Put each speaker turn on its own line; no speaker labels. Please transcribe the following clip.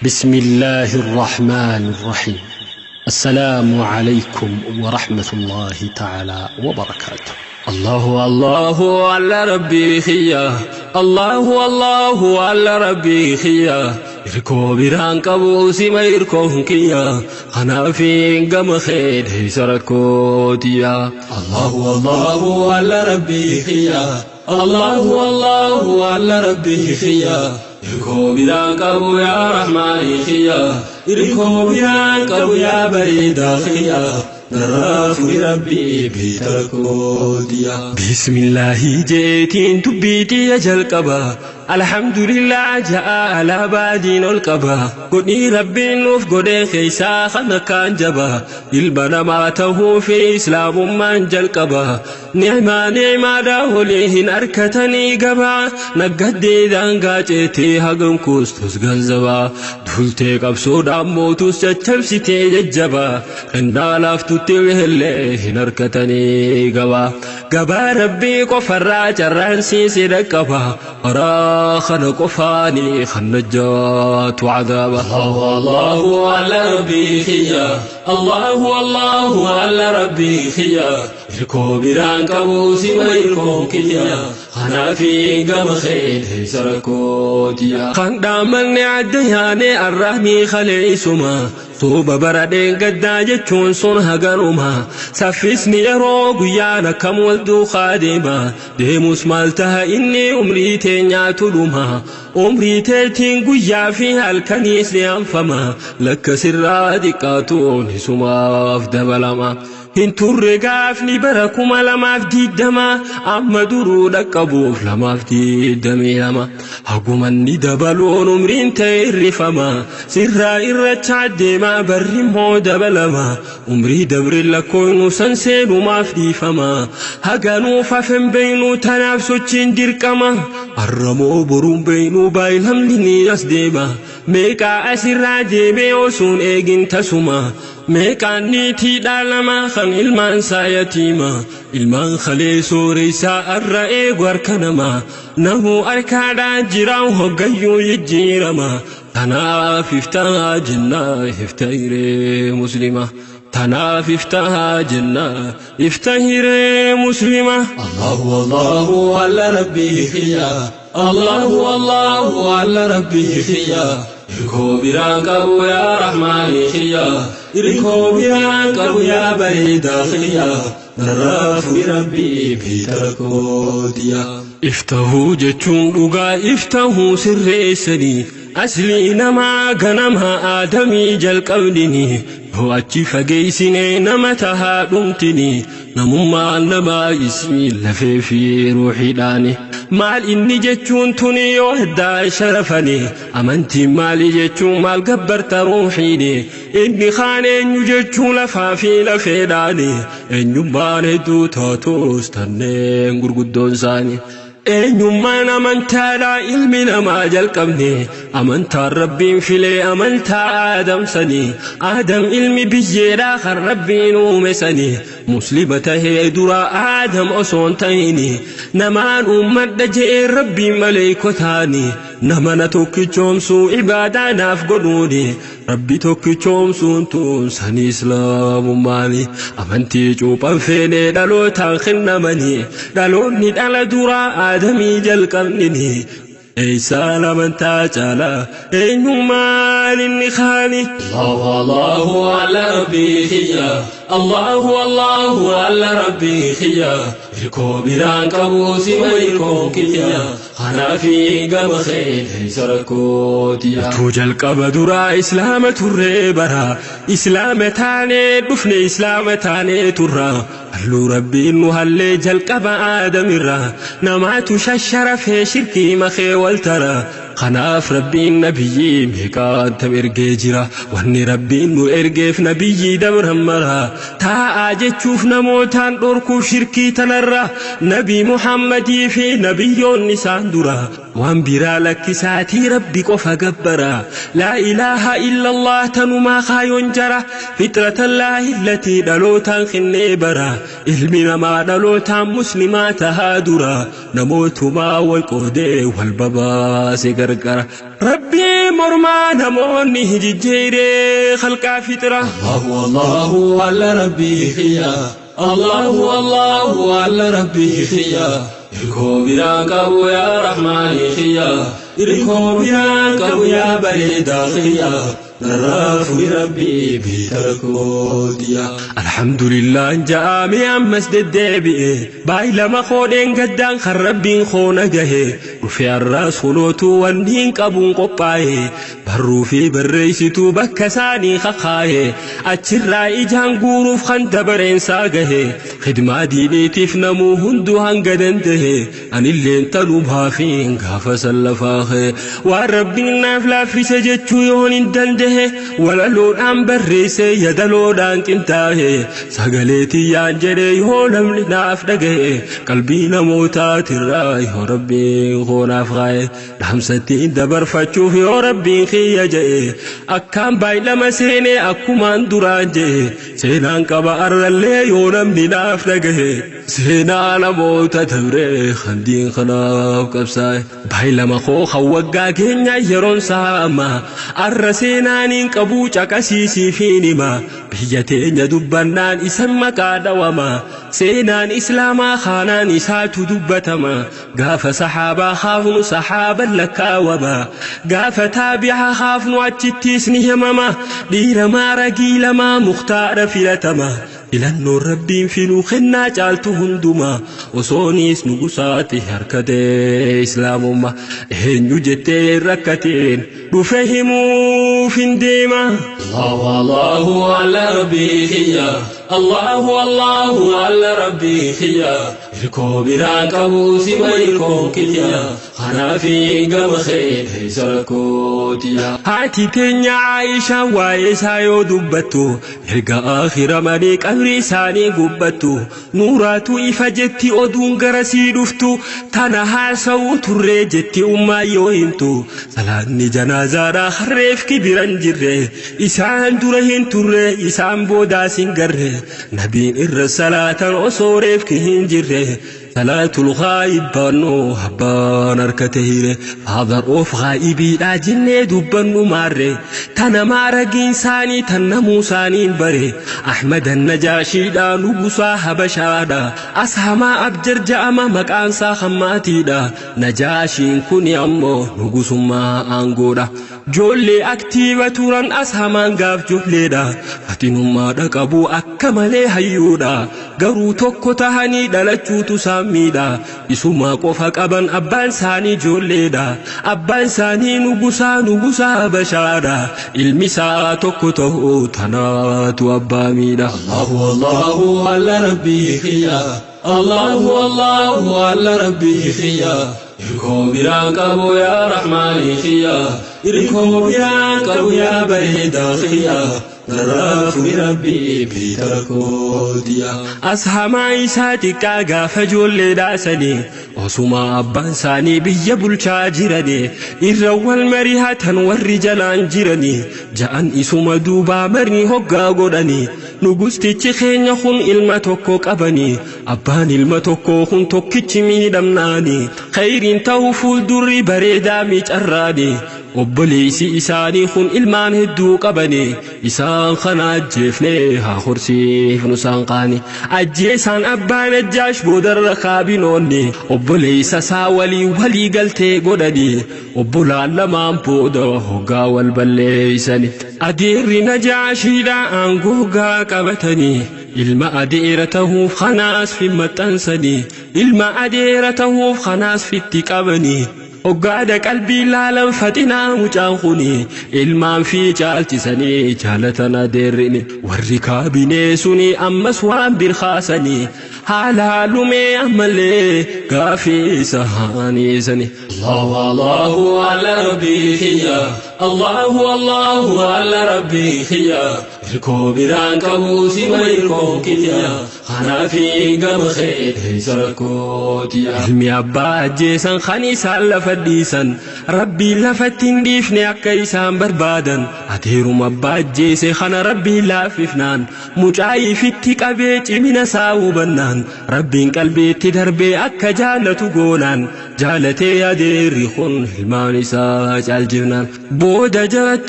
بسم الله الرحمن الرحيم السلام عليكم ورحمة الله تعالى وبركاته. الله الله على ربي خيا، الله الله على ربي خيا، irkoo biraan qabu sima irkoon kiyya, kanaafin gama kee dheessa rakkootiya. Allahu Allahu ala rabbii kiyya, Allahu Allahu ala rabbii kiyya, irkoo biraan qabu yaa rahmaani kiyya, irkoo biraan qabu yaa bareedaa kiyya, narraa furi rabbii beeyta rakkootiya. Bismillaahi jeetiin dubbii tiyya jalqaba. Alhamdulillah ja'a alaabaa diin ol qaba. Godhii rabbiin nuuf godhee keessaa kan akkaan jaba. Ilma namaa tahuu fi islaamummaan jalqaba. Ni'maa ni'maadhaa olii hin arkatanii gabaa. Naggaddee daangaa ceetee hagam kuustus ganzaba. Duultee qabsoodhaan mootus caccabsitee jajjaba. Kennaa laaftutti illee hin arkatanii gabaa. Gabaa rabbii qofarraa carraan siisi dhaqqaba. Karaa kana qofaanii kan najjaatu cadaaba. Allahu Allahu ala rabbii kiyya. Allahu Allahu ala rabbii kiyya. Irkoo biraan qabu sima irkoon kiyya. Kanaafin gama kee dheessa rakkootiya. Kan dhaamanne adda yaane arraamii kaleessuma. Sooba bara dheengaddaa jechuun sun haganuma. Saffisni yeroo guyyaan akkam wal duukaa deema. Deemus maal taha inni umrii teenyaatu dhuma. Umrii teetiin guyyaa fi halkaniis ni hanfama. Lakka sirraa xiqqaatuun isumaaf dabalama. Hin turre gaafni bara 2020, amma duruu dhaqqabuuf 2022. Hagumanni dabaluun umriin ta'e irrifama. Sirraa irrachaa deemaa barri immoo dabalama. Umrii dabre lakkoofnu san seenumaaf dhiifama. Haganuuf hafen beeynu tanaaf sochiin dirqama. Arramoo boruun beeynu baay'inamni ni as deema. Meeqaa asirraa deemee osuun eegin tasuma. Meeqaan niitii dhaalama kan ilmaan isaa yatiima. Ilmaan kalee sooressaa arra eegu harka namaa. Namuu harkaadhaa jiraan hoggayyuu jijjiirama. Tanaaf iftaa jennaa iftahiree muslima. Tanaaf iftaa jennaa iftahiree muslima. Allahu Allahu ala rabbii kiyya. Allahu Allahu ala rabbii kiyya. Irkoo biraan qabu yaa rahmaani kiyya. Irkoo biraan qabu yaa bareedaa kiyya. Narraa furi rabbii beeyta rakkootiya. Iftahuu jechuun dhugaa iftahuu sirreessanii. Aslii namaa ganama aadamii jalqabnini. Yoo achi fageessinee nama tahaa dhumtini. Namummaan namaa isii lafee fi ruuxiidhaani. Maal inni jechuun tuni yoo addaa sharafani. Amantiin maali jechuun maal gabbarta ruuxiini. Inni kaan eenyu jechuun lafaa fi lafeedhaani. Eenyummaan hedduu taatus tanneen gurguddoon isaanii. Eenyummaan amantaadhaa ilmi namaa jalqabne, amantaan rabbiin filee amantaa Aadam sanii. Aadam ilmi biyyeedhaa kan rabbiin uume sanii. Muslima tahee dura Aadam osoon ta'ini. Namaan uummadha je'ee rabbiin maleeykotaani. Nama na tokkichoomsuu ibaadaa naaf godhuuni. Rabbi tokkichoomsuun tun sanii islaamummaani. Amantii cuuphan feenee dhalootaan kennamanii. Dhaloonni dhala duraa aadamii jalqabnini. Eessaan amantaa caalaa eenyummaan inni kaani. Allahu Allahu ala rabbii kiyya. Allahu Allahu ala rabbii kiyya. Irkoo biraan qabu sima irkoon kiyya. Kanaafin gama kee dheessa rakkootiya. Utuu jalqaba duraa islaama turree bara. Islaama taanee dhufne islaama taanee turra. Halluu rabbiin nu hallee jalqaba aadamirra. Namaatu shasharafee shirkii makee wal tara. Kanaaf rabbiin nabiyyii meeqaan tam ergee jira. Wanni rabbiin nu ergeef nabiyyii dabran mara. Taa'aa jechuuf namootaan dhorkuuf shirkii tanarra. Nabii Muhammadii fi nabiyyoonni isaan dura. Waan biraa lakkisaatii rabbi qofa gabbara. Laa ilaaha illallah tanumaa kaayoon jara. Fixratallaahi allatii dhalootaan kennee bara. Ilmi namaa dhalootaan muslimaa tahaa dura. Namootumaa wal qoodee wal babaase gargara. Rabbii mormaa Namoonni jijjiiree khalqaa fixira.
Allahu Allahu alla rabbii kiyya. Allahu Allahu alla rabbii kiyya. Irkoo biraan qabu yaa rahmaani kiyya. Irkoo biraan qabu yaa bareedaa kiyya. Narraa fuudhi rabbii beeka rakkootiya.
Alhamdulillah ja'ame ammas deddeebi'e baay'ilama koodheen gaddaan kan rabbiin koona gahe dhufe har'aas kunootu wanni hin qabuun qophaa'e barruu fi barreessituu bakka isaanii kakaa'e achirraa ijaan guuruuf kan dabareensaa gahe khidmaa diiniitiif namuu hunduu hanga danda'e anilleen tanumaafin gaafa sallafaahe waan rabbiin naaf laaffise jechuu yoon hin danda'e walaloodhaan barreesse yadaloodhaan qintaa'e sagalee tiyyaan jedhe yoo namni naaf dhagahe qalbii namootaatirraa yoo rabbiin koonaaf kaa'e dhaamsattiin dabarfachuuf yoo rabbiin kiyya jedhe akkaan baay'ilama seenee akkumaan duraan jedhe seenaan qaba arrallee yoo namni naaf dhagahe seenaa namoota dabree handiin kanaaf qabsaa'e baay'ilama koo kan waggaa keenya yeroon saama arra seenaaniin qabuu caqasiisiif hin hima biyya teenya dubbannaan isan maqaa dhawama seenaan islaamaa kaanaan isaatu dubbatama gaafa sahaabaa haafnu sahaaban lakkaawama gaafa taabi'a haafnu achittiis ni himama dhiira maaragii lamaa muktaara filatama filannoon rabbiin filuu kennaa caaltu hundumaa osoonis nugusaati harkatee islaamummaa eenyu jettee rakkateen dhufe himuuf hin deema.
Allahu Allahu alla rabbii kiyya. Allahu Allahu alla rabbii kiyya. Irkoo biraan qabu sima irkoon kiyya. Kanaafi gama kee keessa rakkootiya.
Haati teenya Aayishaa waa'ee isaa yoo dubbattu erga akhiramanii qabrii isaanii gubbattu nuuraatu ifa jetti oduun garasii dhuftu tana haasa'uu turree jetti ummaa yoo himtu salaanni janaazaadhaa harreef kibiran jirre isaan dura hin turre isaan boodaas hin garre nabiin irra salaatan osoo reefki hin jirre salaatul ghaayib baannoo abbaan harkate hire father of ghaayibiidha jennee dubbannu maarre tana maaragiin isaanii tan namuu isaaniin bare ahmadan najaashiidha nugusaa habashaadha ashamaa abjar ja'ama maqaansaa hammaatiidha najaashiin kuni ammoo nugusummaa aangoodha Joollee aktiiva turan ashamaan gaaf joolleedha fatinummaadha qabu akka malee hayyuudha garuu tokko tahanii dhalachuutu isaan miidha isumaa qofa qaban abbaan isaanii joolleedha abbaan isaanii nugusaa nugusaa habashaadha ilmi isaa tokko ta'uu tanaatu abbaa miidha.
Allahu Allahu alla rabbii kiyya. Allahu Allahu alla rabbii kiyya. Irkoo biraan qabu yaa rahmaani kiyya. Irkoo biraan qabu yaa bareedaa kiyya. Narraa fuudhi rabbii beeka rakkootiya.
Ashamaa isaa xiqqaa gaafa ijoollee dhaasanii osuma abbaan isaanii biyya bulchaa jiranii irra wal marihatan warri jalaan jiranii ja'an isuma duubaa marii hoggaa godhanii nugustichi keenya kun ilma tokko qabanii abbaan ilma tokko kun tokkichi miidhamnaanii khayriin ta'uu fuuldurri bareedaa miicarraanii obboleessi isaanii kun ilmaan hedduu qabanii isaan kana ajjeefnee haa horsiifnu isaan qaani ajjeesaan abbaa najjaash boodarra kaabinoonni obboleessa isaa walii walii galtee godhanii obbolaan lamaan booda hoggaa wal balleeysani adeerri najaashiidha aangoo hoggaa qabatanii ilma adeera ta'uuf kanaas fi maxxansanii ilma adeera ta'uuf kanaas fitti qabanii hoggaadha qalbii laalan faxinaa mucaan kuni ilmaan fi caalchisanii jaalatan adeerrini warri kaabinee suni ammas waan birkaasanii haala haalumee ammallee gaafii isaaniisani.
Allahu Allahu alla rabbii kiyya. Allahu Allahu alla rabbii kiyya. Irkoo biraan qabu sima irkoon kiyya. Kanaafi gama kee keessa rakkootiya.
Ilmi abbaa ajjeesan kan isaan lafa dhiisan rabbiin lafatti hin dhiifne akka isaan barbaadan adeeruma abbaa ajjeese kana rabbiin laaffifnaan mucaa ifitti qabee cimina isaa hubannaan rabbiin qalbiitti darbee akka jaalatu goonaan jaalatee adeerri kun ilmaan isaa caalchifnaan booda jaratti.